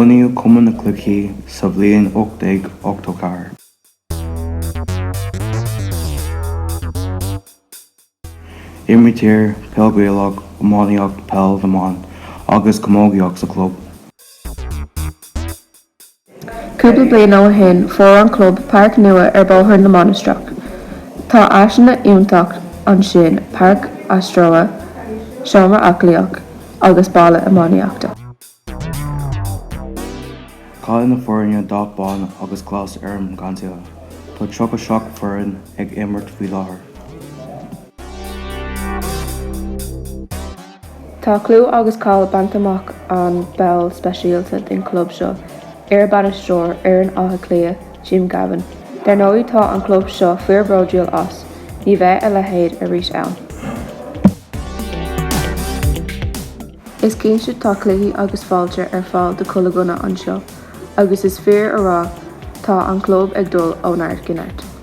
Bunaíodh Cumann na gCluichí sa bhliain 1884. Imrítear peil Ghaelach, iománaíocht, peil na mban agus camógaíocht sa chlub. Cúpla bliain ó shin fuair an club páirc nua ar Bóthar na Mainistreach. Tá áiseanna iontach ansin, páirc astro, seomra aclaíocht agus balla iománaíochta. Caitheann na foirne dath bán agus glas ar a ngeansaithe. Tá 37 foireann ag imirt faoi láthair. Tá clú agus cáil bainte amach an ball speisialta den chlub seo, iar-bhainisteoir fhoireann Átha Cliath, Jim Gavin. Dar ndóigh tá an club seo fíor-bhródúil as, ní bheidh a leithéid arís ann. Is cinnte tá cluichí agus fáilte ar fáil do chuile dhuine anseo, agus is fíor a rá tá an club ag dul ó neart go neart.